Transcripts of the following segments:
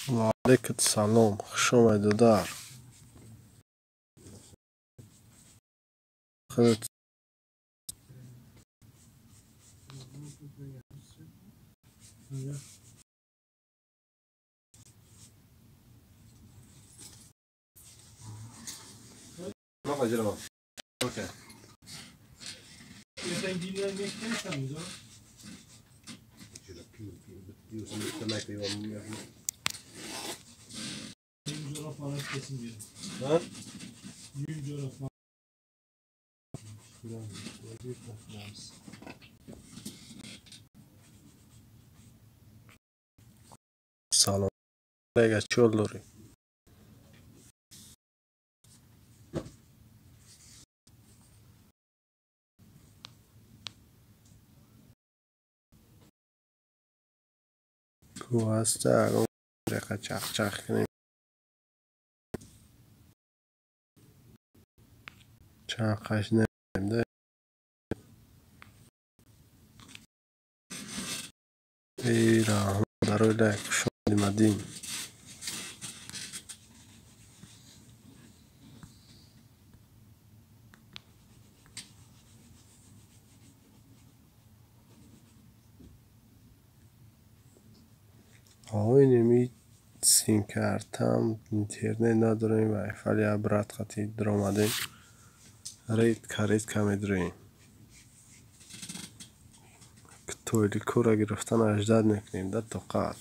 Ва алайкум салом, хуш омадед, додар. Худат салом. Рега чӣ дорӣ? Ку ҳаста ягон реқа чахчах кунем. Чанд қаш намедем да. Эй раҳмат барои лайк, хуш омадӣ, Мадин. Инеми симкартам интернет надорем, вайфай я брат қати даромадем. Редко редко медроем. Тойликора гирифтан аждад мекунем да тоқат.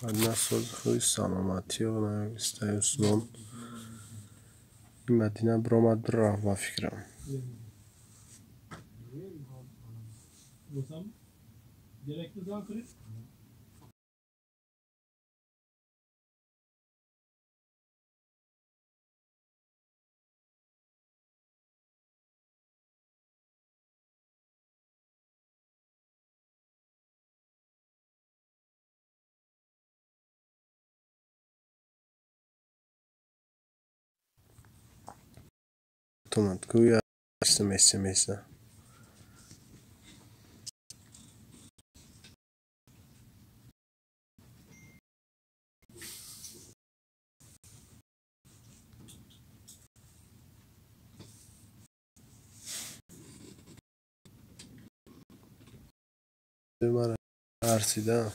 Мадина сози хуи саломатиё навистаи Усмон. Ин Мадина биромад бирафт ба фикрам. Томат гӯя смс. Мара арсида.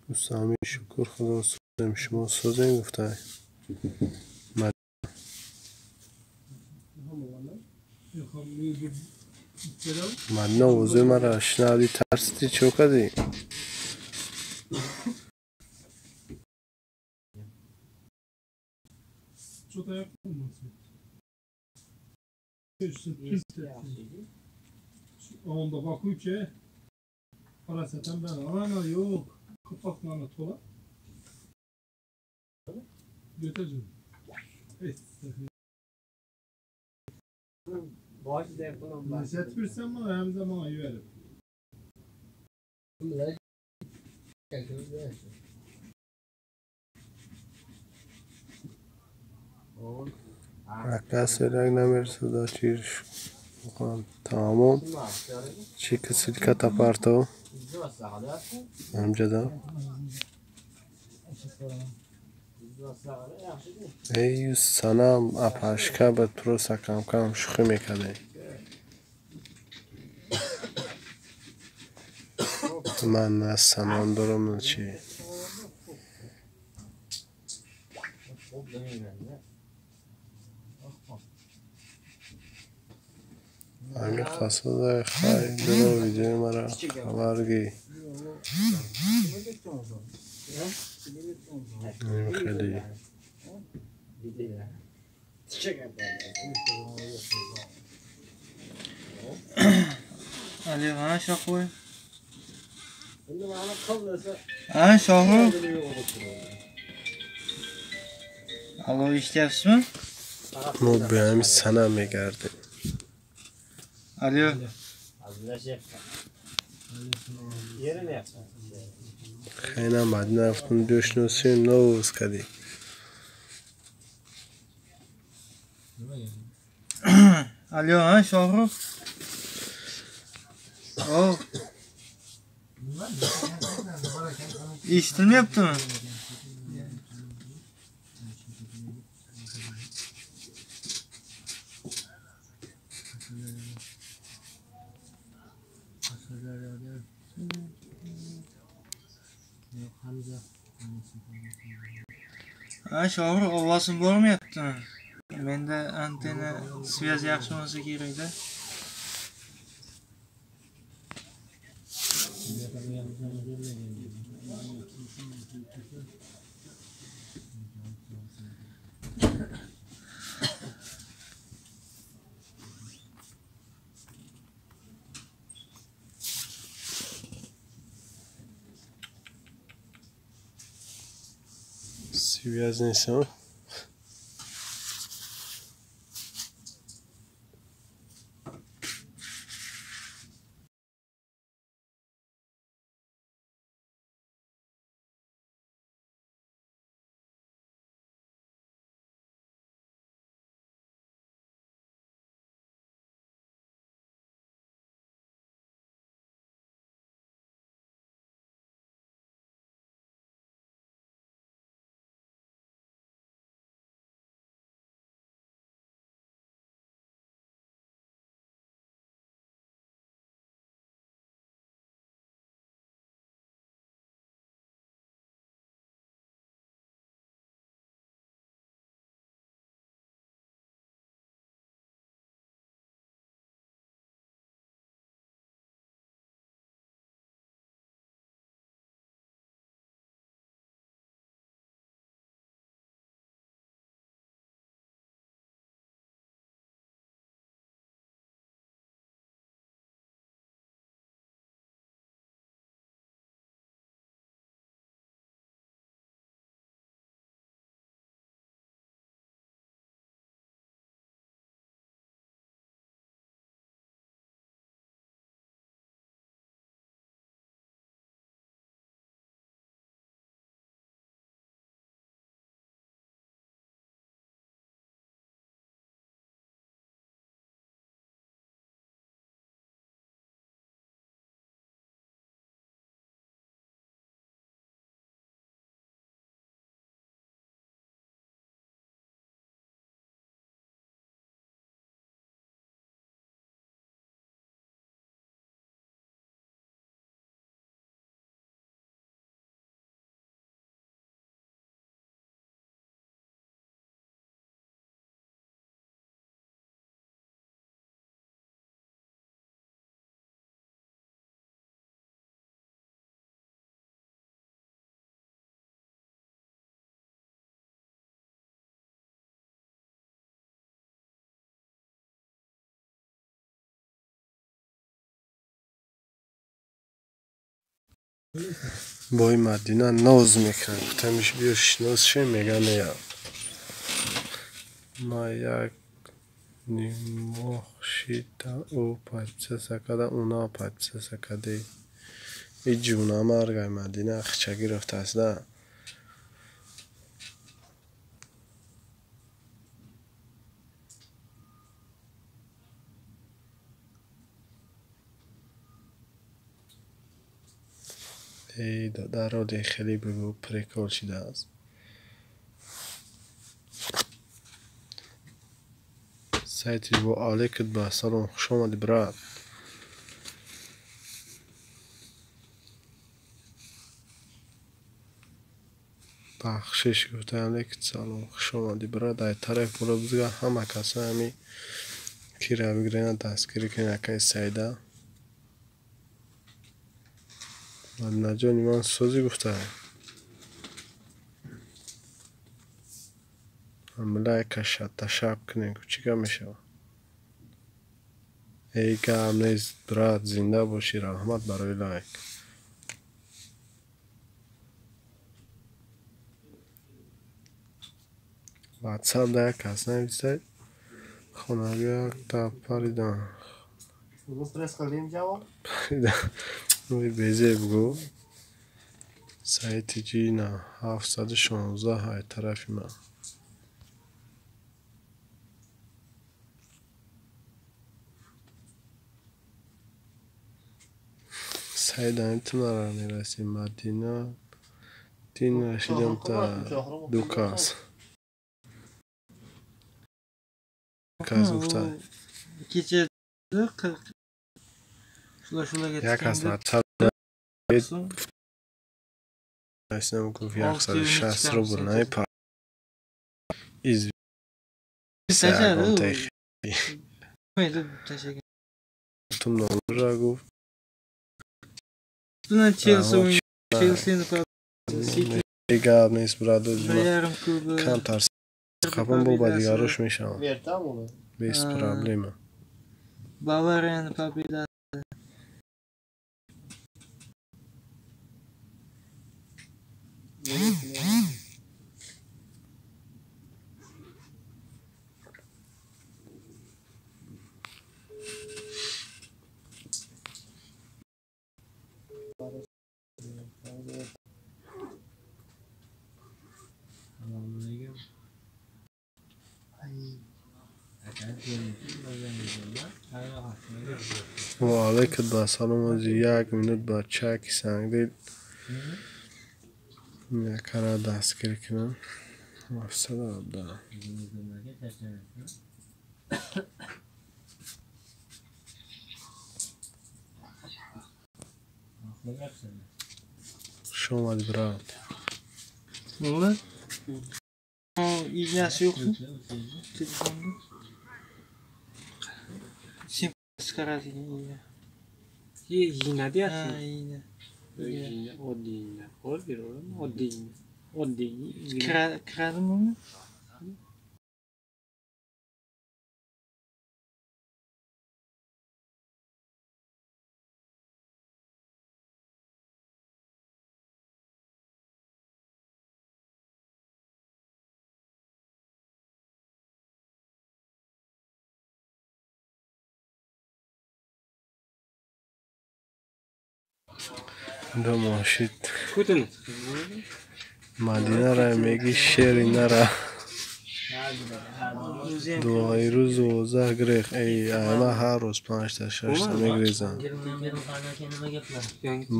Дӯстами шукр худо созем, шумо созем гуфтай. Мадина овозои маро шунавӣ тарсидӣ, чӣ кардӣ? Ака серак намерасада чир тамом. Чи ссылка тапарто ҳамҷада. Эй санам апашка ба просто кам-кам шӯхӣ мекардем. Ман на санам дорам, на чи. Ҳамин қасада хай дуро видеои мара хабар гӣ. Хеле. Али шахуй. А шаху. Alo, eshityapsizmi? Мо ба ҳамин сана мегардем. Alo. Хайна Мадина рафтум бишносем, новоз кардем. Alo, ha, Shohrux. O. Eshitilmayaptimi? Ha, Shohrux, ovozim bormayaptimi? Menda antenna связь yaxshi bo'lsa kerak-da. Связь нест, а? Бой Мадина ноз мекунад. Гуфтамиш биё шинос шем, мега не. Ма як нимоҳ шида ӯ подписаться карда, уна подписаться карде. И ҷунамаргай Мадина хичагӣ рафтааст да. Эй, дароди хеле бигӯ прикол шидааст. Сайти во алейкум ба салом, хуш омадӣ, брат. Бахшиш гуфта алейкум салом, хуш омадӣ, брат. Ай тараф боло бизга ҳама каса ҳами кира бигирена дастгирӣ кунед акаи Саида. Мадинаҷони ман созӣ гуфта. Ҳамлайка ташаб кунем, чӣ гап мешавад? Эй, гап нест, брат, зинда бошӣ, раҳмат барои лайк. WhatsApp да як кас нависад. Хонага та паридан. Паридан. Ой безеб гу. Саид Ҷина 716 ай тарафи ман. Саид ами ту нара мерасӣ. Мадина дин рашидам та ду кас. Кас гуфта. Kecha 40 shular-shularga Як кас WhatsApp нависам гуфт 160 рубл наипа. Из tashlagan. Тум номерра гуфт. Bilan Chelsea Chelseani City гап нест брадо. Bayern klubi Камтар хапам бо ба дигарош мешавам. Без проблема. Bavariyani победа. Ва алайкум ассалом. Ози як минут бачаки сангдил якара дастгирӣ кунам. 717. Хуш омадӣ брат. Nima? Ignasi yo'qmi? Telefonda. Sim chiqaradigan igna. Igna deyapsiz? Ha, igna. Igna, oddiy igna. Qo'yib beraverami? Oddiy igna. Oddiy igna. Kiradimi uni? Ду мошид. Мадинара меги шери нара. Дуои рӯз 12 грех. Эй, ама ҳар рӯз панҷта шашта мегрезам.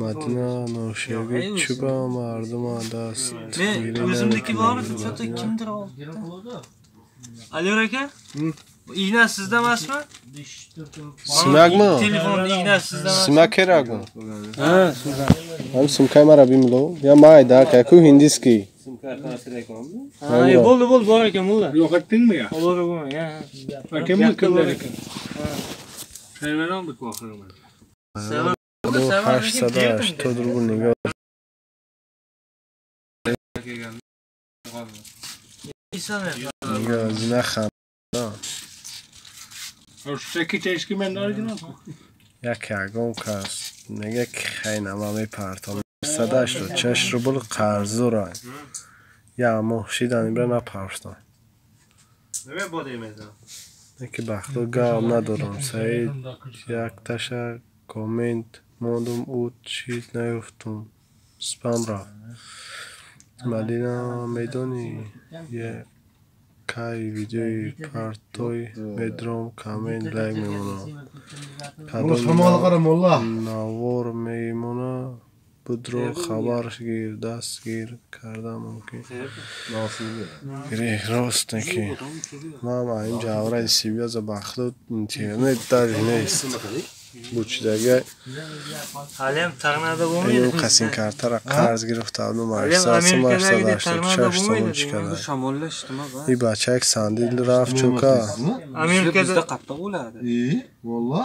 Мадина ношеги чӯба мардума даст Men o'zimniki bor edi, что-то kimdir oldi. Aliyor aka? Igna sizda emasmi? Симакmi? Telefon ignasi sizda emasmi? Симак керакmi? Ha, sizda. Ҳам сумкаи мара бимло. Я майда ка ку ҳиндиский. Ha, bo'ldi, bo'ldi, bor ekan mulla. Yo'qotdingmi ya? Oborib bo'lmang, ha. Akam kimlar ekan? Sayman oldik oxiri. 880 рубл нигоҳ. Нигоҳ зина ханда. Як ягон кас мега ки хайнама мепартом. 186 рубл қарздора. Я моҳ шидан ибра напартом. Ки бахто гап надорам. Саид якташа коммент мондум, ӯ чиз наёфтум. Спам рафт. Мадина медонӣ кай видеои партой медром коммент лайк мемонам. Кадом навор мемона будро хабар гир дастгир карда мумкин. Грех рост неки. Ман ин ҷавраи сибяза бахто интернет даже нест. Бучидага Haliyam tornado bo'lmaydi. Ин қасин картара қарз гирифта будум 800 886 сомон чӣ кардам. Shamollashdimi? И бачак сандил рафт чӯка. Amerikada bizda qattiq bo'ladi. Valla.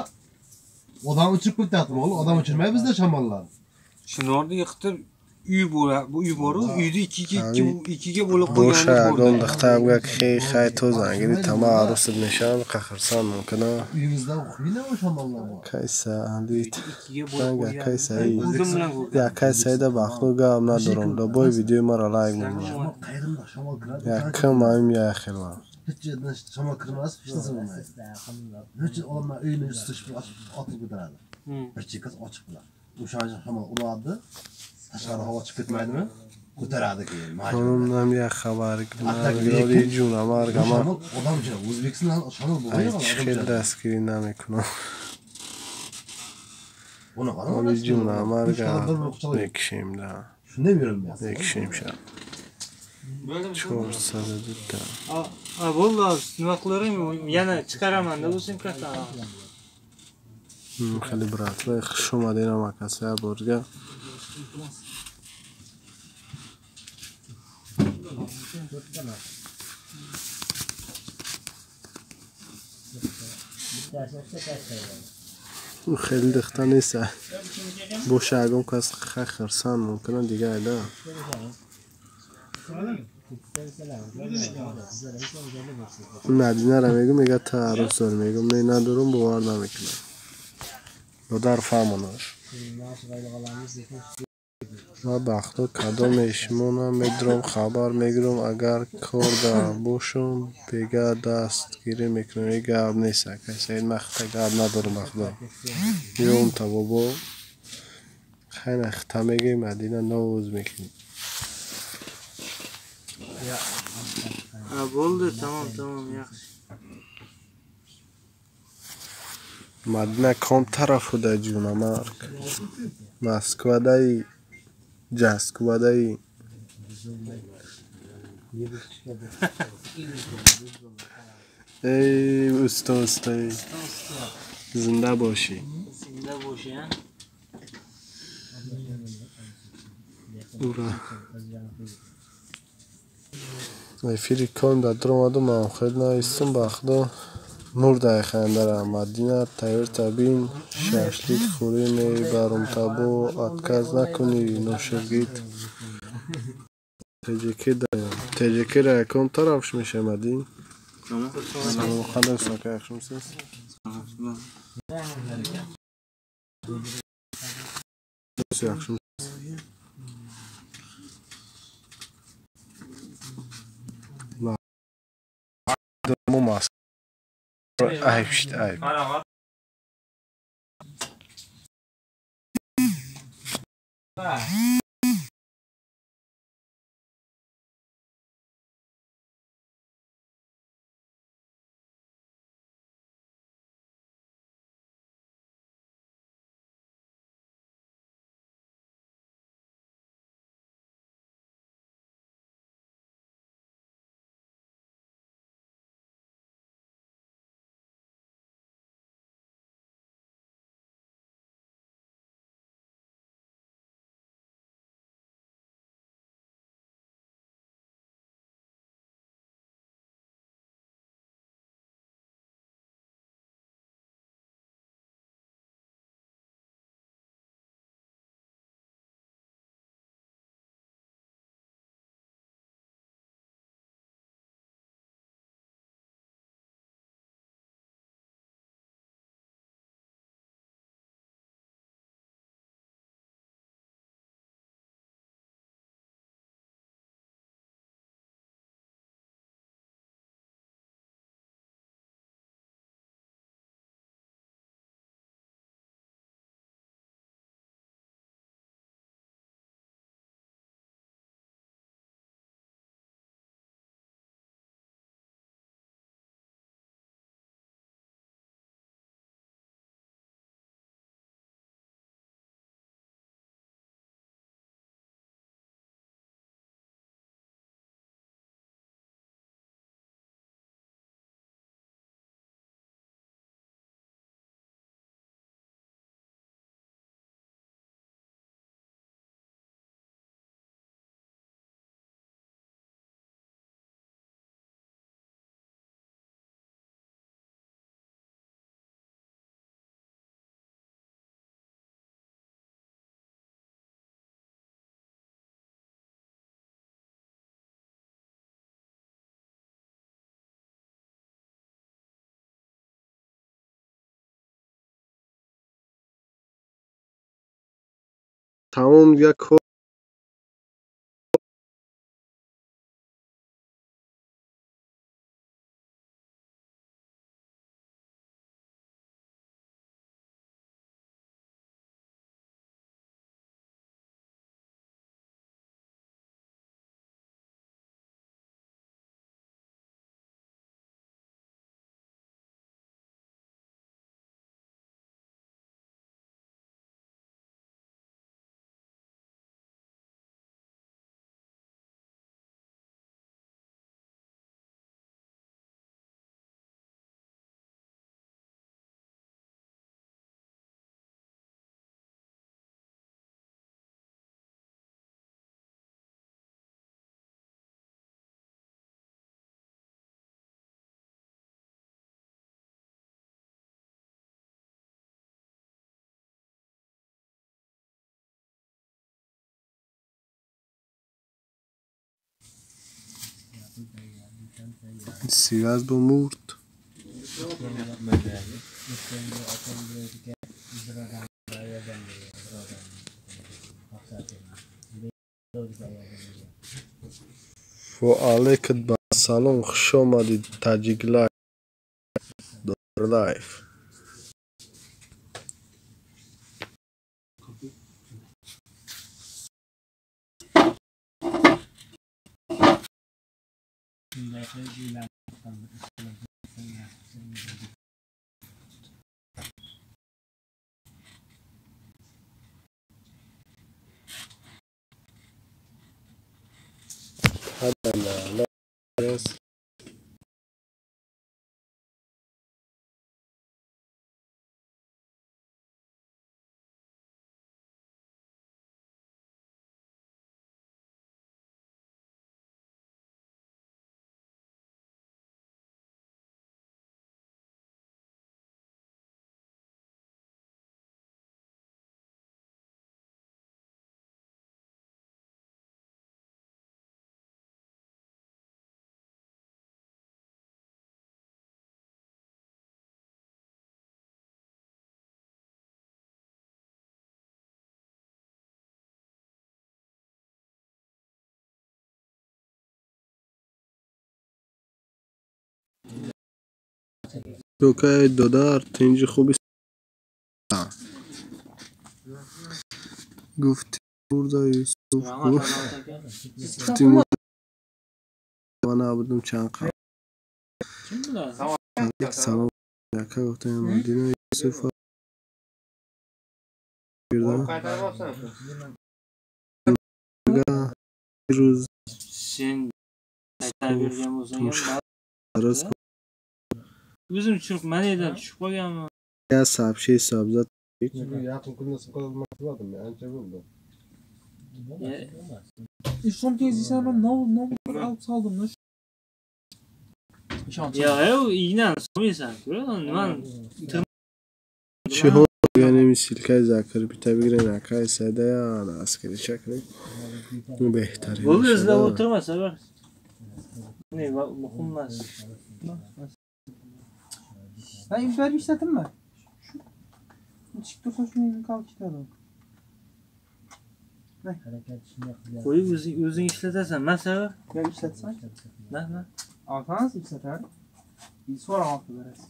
Odam uchib ketyapti, o'g'il. Odam uchirmaydi bizda shamollar. Chinorni yiqitib Uy bo'la, bu uy bor-u, uyni ikkiga bo'lib Боша qo'yganimiz ягон bor. духтар бигӯяд ки хей хай то зангири тама арӯсат мешавам, қахрсан мумкина. Uyimizdan uxlaydi o shamollar bor. Кайса алит. Ikkiga bo'lib Ранга qo'ygan. кайса и. O'zim bilan ko'rgan. Якай Саида бахто гап надорам. Любой видеои маро лайк мемонад. Shamol qayrimda shamol kiradi. Якам ҳамин яхелам. Hech yerdan shamol kirmas, hech narsa bo'lmaydi. Hech odamlar uyini isitish bilan ochib otib ko'taradi. Bir chekkasi ochiq bo'ladi. O'sha shamol uradi. Tashqari havo chiqib ketmaydimi? Ko'taradi keyin. Majbur. Хонум як хабар нагирори ҷунамаргама. Shamol odam uchun O'zbekistonda shamol Ай bo'lgan чӣ хел odam. дастгирӣ намекунам. Buni qarang. Оли ҷунамарга Bir-bir quchoqlaydi. мекишем да. Shunday yurilmayapti. Мекишем ша. Bo'ldimi? 402 та. A, bo'ldi hozir nima qilarim? Yana chiqaraman-da bu sim kartani. Хеле братва, хуш омадем акаса борга. Хеле духта неста. Боша ягон кас хирсан мумкина дига айда. Мадинара мегӯм, мега та арӯс дорӣ, мегӯм не надорам, бовар намекунам. Додар фаҳмонаш. Ма бахто кадоме шумона медурам хабар мегирам, агар кор да бошам бега дастгирӣ мекунам. Е гап нест акай Саид, ман хита гап надорам бахто. Ём та бобо. Хайна хита мегӯем, Мадина новоз мекунем. Ha, bo'ldi, tamom, tamom, yaxshi. Мадина ком тарафуда ҷунамарг? Москвадаи, Ҷасквадаи. Эй усто устои. Зинда бошӣ. Зинда bo'shi, ha? Ура. Эфири ком дар дуромаду ман хел наистум бахдо мурдай хандара. Мадина тайёр табин шашлик хӯрӣ мебарум табо отказ накунӣ ноширгит. ТЖК даям. ТЖК ра яком тарафш меша Мадин. Салом қандай сака яхшимсиз? Яхшимсиз? Айб шид, айб. Тамом дига кор связь бо мурд. Ва алайкум ассалом, хуш омадед Таҷик Лайф. Токаи додар тинҷи хуби гуфти мурда Юсуф гуфти ман набудам чанд қабл. Салом ака гуфтам Мадина Юсуф рӯз Sen qaytarib bergan bo'lsang ham o'zim tushib manidan tushib qolganman. Ya sabshe sabza yaqin kunda qilmadim, ancha bo'ldi. Son kez izlesem ne oldu alıp saldım lan. Ya u ignani solmaysan-ku, nimani Чиҳо яъне силкаи закир бита бигирен акаи сайдая аскари чакри беҳтарин. Bo'ldi, izlab o'tirma, sabr. Ne muhim emas. Ben imper işletim mi? Şu çık dursa şunu kalk ketadi. Qo'yib o'zing ishlatasan, masalan, Ya ishlatsang? Nima? Olsangiz ishlatar. So'rab olib berasiz.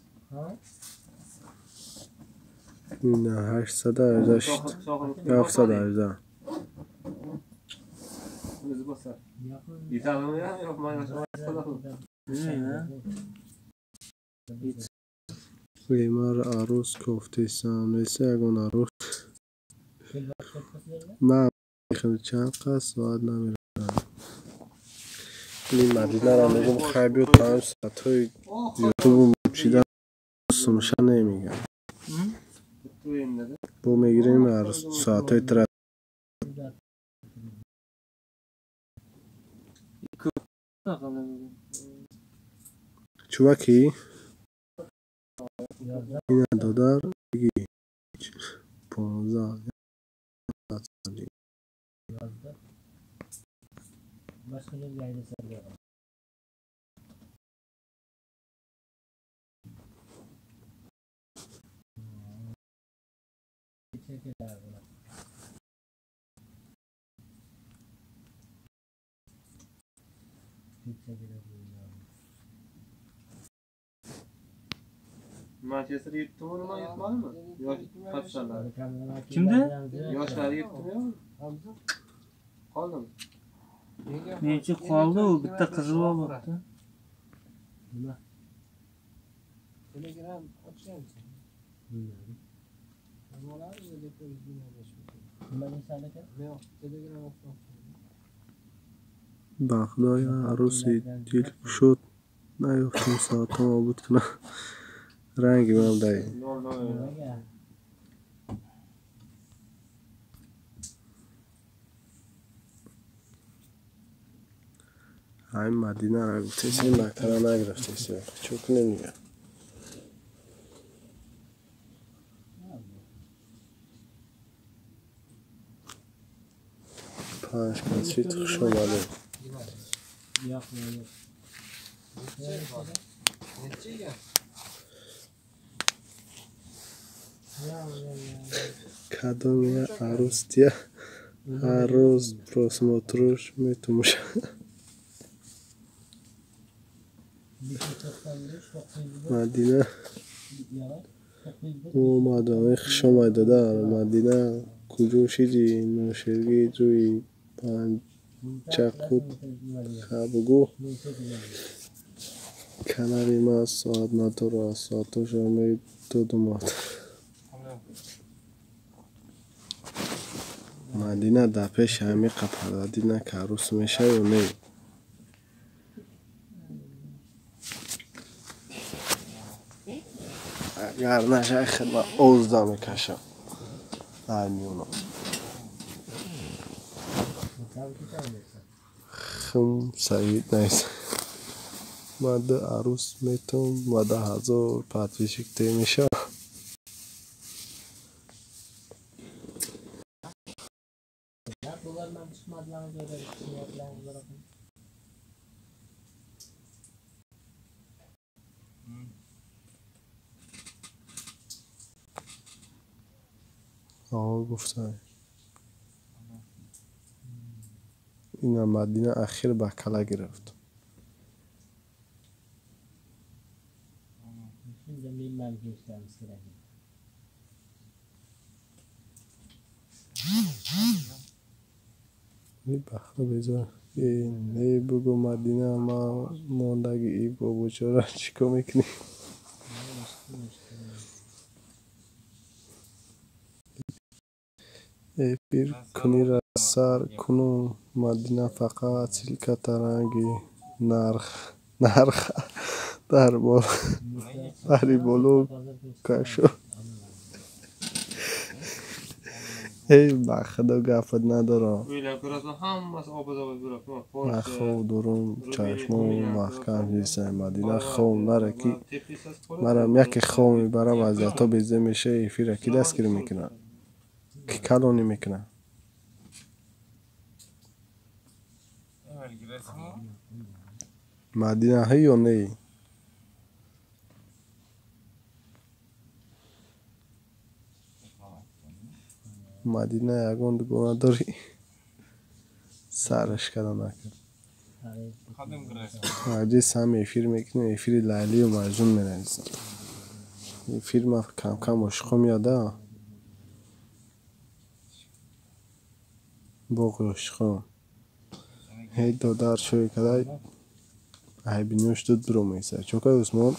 На 818 718. O'zi bosar. Yetadimi yo yo'q, Bilmayman. Бемар арӯс кофтесам, неса ягон арӯс. Ман чанд қад соат намеравам. Ин Мадинаро мегӯм хай биё тамом соатҳои ютубу мучида сумша намегам. Бо мегирем соатҳои тра Чуваки ина додар биги 15 Manchester yutdimi nima yutmadimi? Yosh patsalar. Kimda? Yoshlar yutdimi yo'qmi? Qoldimi? Necha qoldi u bitta qizil olibdi. Nima? Telegram ochganmisan? Bilmadim. Nima deysan aka? Yo'q, Telegram ochmoqchiman. Ба худоя арӯси дилкушод наёфтем соатам обуд кунам. Ранги ман дай. Ҳамин Мадинара гуфтесем, мактаба нагирифтесем. Чӣ кунем дига? Панҷ касит хуш омадед. Кадом я арӯс тия ҳар рӯз просмотрош метумошад. Мадина омадам, хуш омад додар. Мадина куҷо шидӣ? Ноширгӣ рӯи панҷакуд хабгӯ. Канали ман соат надорад, соатошро медодумад. Мадина дар пеши ҳамин қапарадина ки арӯс мешавад ё не? Агар нашавад хидмат озда мекашам. Ай миёнам. Хм Саид найс. Ман ду арӯс метавон ва 10,000 подписчик те мешавад. Гуфтам. Ина Мадина ахир ба кала гирифт. Бахта безор. Не бугӯ Мадина, ман мондаги и бобочора чӣ кор мекунӣ? Эфир кунира сар кунум. Мадина фақат силката ранги нарха дар бари боло кашо. Эй ба худо гапат надорам. Ман хоб дорум, чашмом маҳкам ҳисам. Мадина хоб наре ки марам яке хоб мебарам, азиятҳо безе мешавад, эфира ки дастгирӣ мекунад? Ки калонӣ мекунад? Мадина ҳӣ ё не? Мадина ягон дугона дорӣ? Сараш када накард. Маҷлис ҳам эфир мекунем, эфири Лайлию Маҷнун менависам. Эфир ма камкам ошиқо меояда. Боғи ошиқо. Ҳей додар шӯй кадай айбинӯш дуд биро меса. Чо кай Усмон?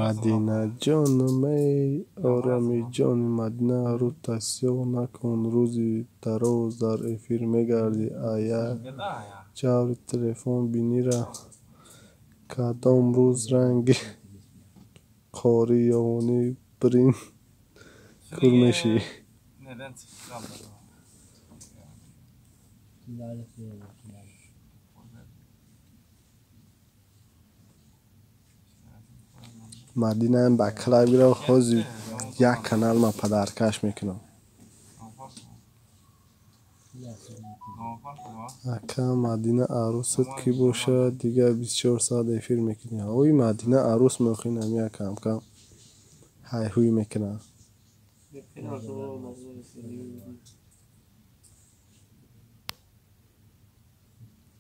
Мадинаҷонум, эй оромиҷони Мадина, рӯта сиёҳ накун, рӯзи дароз дар эфир мегардӣ. Ая ҷаври телефон бинира кадом рӯз ранги қори ёвонӣ бирин кур мешӣ. Мадинаам ба кала бирав, ҳозир як канал ман падаркаш мекунам. Ака Мадина арӯсат кӣ бошад, дигар 24 соат эфир мекунӣ. Ҳавои Мадина арӯс меохӣ намия камкам ҳайҳӯй мекунад.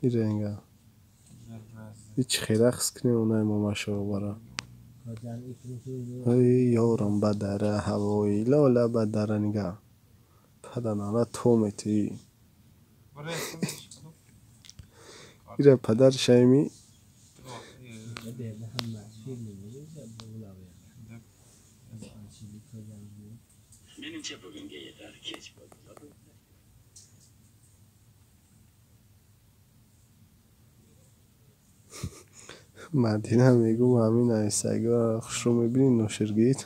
Иренга. Ич хела хис кунем онаи момашобара. Ай ёрам ба дара ҳавои лола ба дара нигаҳ. Паданала то метии. Ира падар шайми. Мадина мегӯм ҳамин нависагиро хушрӯ мебинӣ ноширгит?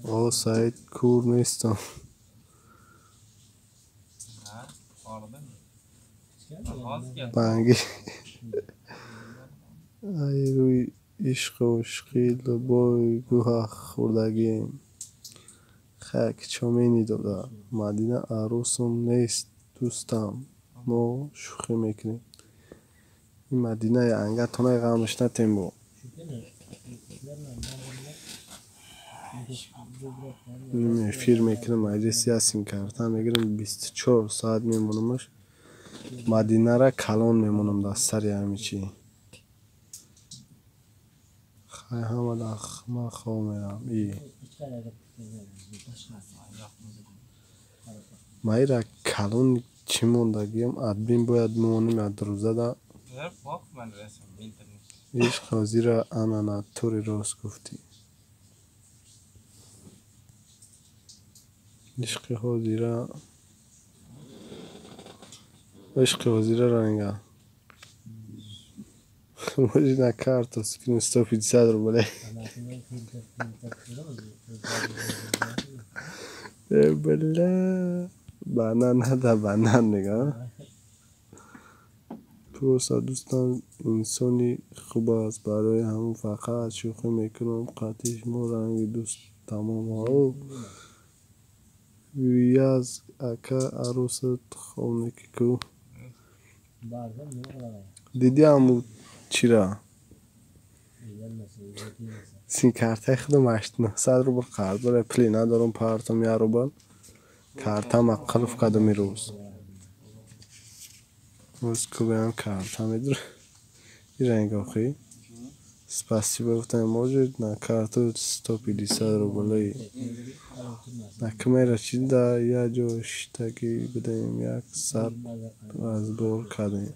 О Саид кур нестам. Банги. Ай рӯи ишқу ишқи лубои гӯҳа хӯрдагием. Хай чо менидода. Мадина арӯсум нест дӯстам. Мо шӯхӣ мекунем. Ин Мадинаи анга тонаи ғамаш натем бо. Эфир мекунам, аҷи сия симкарта мегирам, 24 соат мемонамаш. Мадинара калон мемонам дар сари ҳамин чӣ. Хай ҳама ман хоб мерам. И. Ма ира калон чӣ мондагиам админ бояд мемонем як рӯзада. Ишқ ҳозира анана тури рост гуфтӣ. Ишқи ҳозира ишқи ҳозира ранга. Может на карту скину 150 рублей. Бля, банан надо, банан нега. Просто дӯстам инсони хуб аст, барои ҳамон фақат шӯхӣ мекунам, қатъи шумо ранги дӯст тамом. Вияз ака арӯсат хобники ку? Диди ҳаму чира? Симкартаи худам 800 рубл қарз дорам, пуле надорам, партам 1 рубл. Картама қулф кардам ирӯз. Боз кубаям карта медурам. Иранг охи. Спасибо гуфтам, может на карту 150 рублей. Накмера чи да як ҷо шиштагӣ будем, як сар разбор кардем.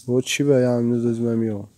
Бо чӣ ба як минут озима меом?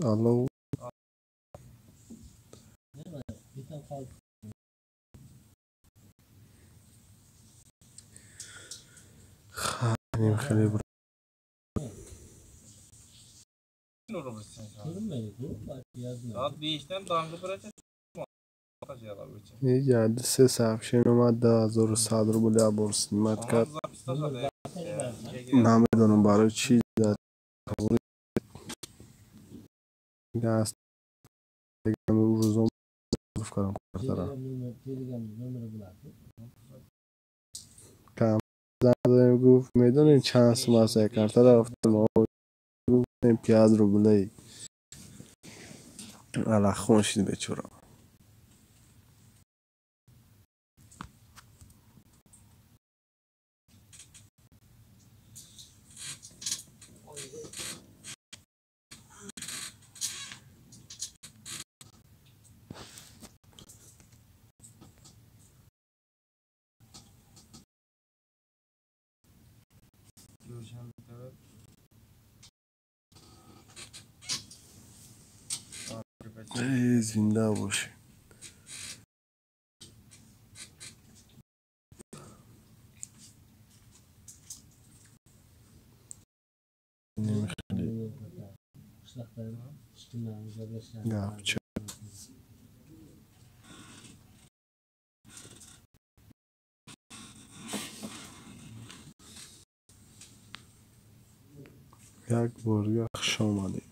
Алло. Ханим хеле се сообщение омад 2100 рубл як бор снимать кард. Намедонам барои чӣ гуфт медонем чанд сум аст як картара гуфтам гуфтем 5 рублей. Алахон шид бечора. Зинда бошед. Гапча. Як бор дигар хуш омадед.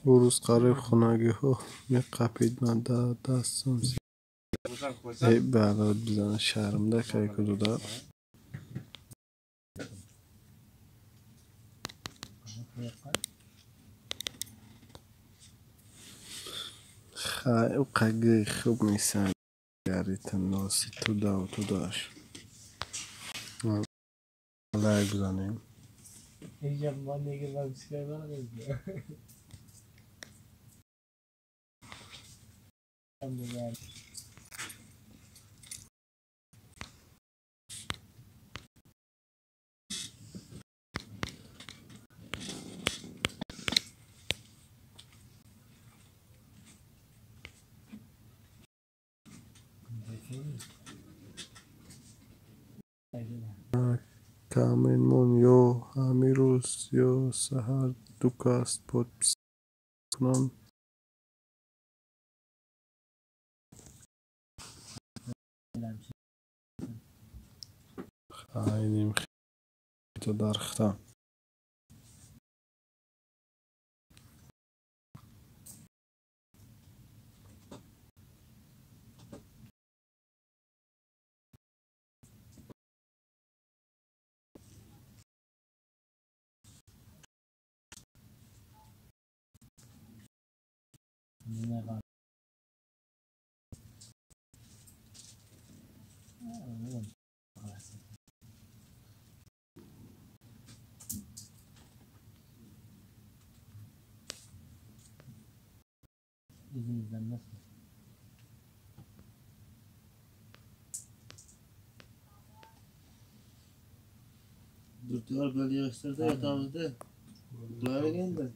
Ӯ рӯз қариб хонагиҳо меқапид, ман дар дастам э барот бизана, шармда кайку додар. Хай, ӯ қагии хуб нестанд, гарита носи тудаву тудаш. Лайк бизанем. Каменмон ё ҳамин рӯз ё саҳар ду кас подпись кунам. Хайнем хито дархта. Dürtüyor böyle yığıştırdı yatağımızda. Böyle geldi.